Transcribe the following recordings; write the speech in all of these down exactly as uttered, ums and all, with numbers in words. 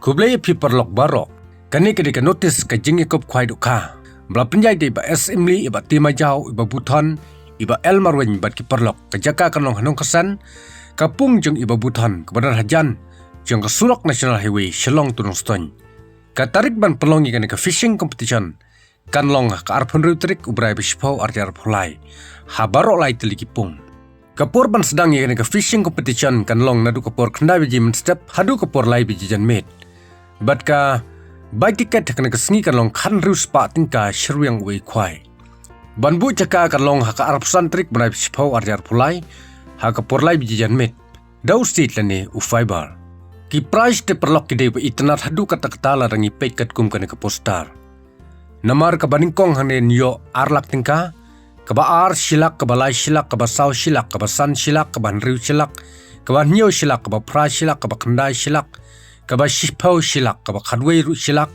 Khublei ïa phi paralok baroh. Kane ka dei ka notis ka jingïakob khwai dohkha ba la pynïaid da i Bah S Imli, i Bah T Majaw, i Bah Buthon, i Bah L Marwein bad ki paralok. Ka jaka kan long ha Nongkasen, ka pung jong i Bah Buthon kaba don hajan jong ka surok National Highway Shillong to Nongstoiñ. Ka tarik ban pynlong ïa kane ka fishing competition kan long ha ka arphew hynriew tarik u Bnai ba shiphew arhajar arphew lai, ha baroh lai tylli ki pung. Ka por ban sdang ïa kane ka fishing competition kan long naduh ka por khyndai baje mynstep haduh ka por lai baje janmiet. Bad ka bai tiket ha kane ka sngi kan long khathynriew spah tyngka sha rwiang uwei u khwai. Ban buh jaka kan long ha ka arphew san tarik Bnai ba shiphew arhajar arphew lai, ha ka por lai baje janmiet, da u stage lane u fiver. Ki prize te paralok ki dei ba itynnad haduh katta katta lada ngi peit katkum kane ka poster. Namar kaba nyngkong hangne ngi ïoh ar lak tyngka, kaba ar shi lak, kaba lai shi lak, kaba saw shi lak, kaba san shi lak, kaba hynriew shi lak, kaba hynñiew shi lak, kaba phra shi lak, kaba khyndai shi lak, kaba shiphew shi lak, kaba khatwei ruh shi lak,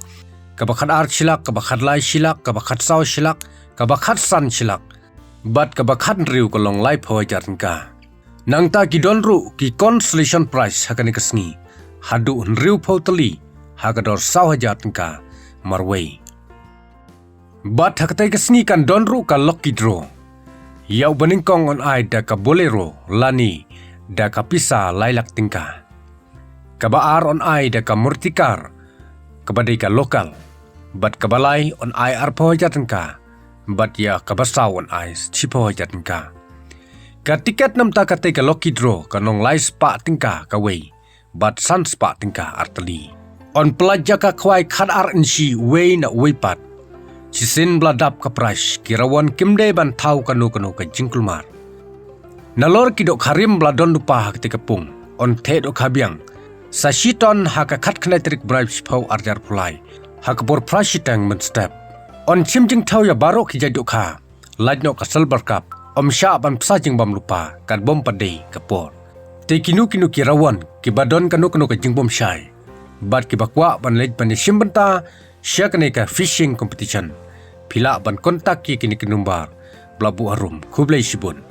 kaba khatar shi lak, kaba khatlai shi lak, kaba khatsaw shi lak, kaba khatsan shi lak, bad kaba khathynriew ka long laiphew hajar tyngka. Nangta ki don ruh ki consolation prize ha kane ka sngi haduh hynriewphew tylli ha ka dor saw hajar tyngka marwei. Bad ha katei ka sngi kan don ruh ka lucky draw. Ïa uba nyngkong yn ai da ka Bolero lane da ka pisa lai lak tyngka. Kaba ar yn ai da ka Maruti car kaba dei ka local. Bad kaba lai yn ai arphew hajar tyngka. Bad ïa kaba saw yn ai shiphew hajar tyngka. Ka tiket namar katei ka lucky draw kan long lai spah tyngka kawei bad san spah tyngka artylli. Yn pynlait jaka khwai khatar inshi uwei na uwei pat. Shisien ba la dap ka prize, ki rawon kim dei ban thaw kano kano ka jingkulmar. Nalor ki dohkha rim ba la don lypa ha katei ka pung, yn theh dohkha biang. Sa shi ton ha ka khatkhyndai tarik Bnai ba shiphew arhajar arphew lai, ha ka por phra shiteng mynstep. Yn shim jingthaw ïa baroh ki jait dohkha. Lait noh ka Silver Cup, ym shah ban pynsa jingbam lypa, kat bym pat dei ka por. Te kino kino ki rawon kiba don kano kano ka jingbymshai, bad kiba kwah ban leit ban ïashim bynta sha kane ka fishing competition, phi lah ban contact ïa kine ki number ba la buh harum. Khublei shibun.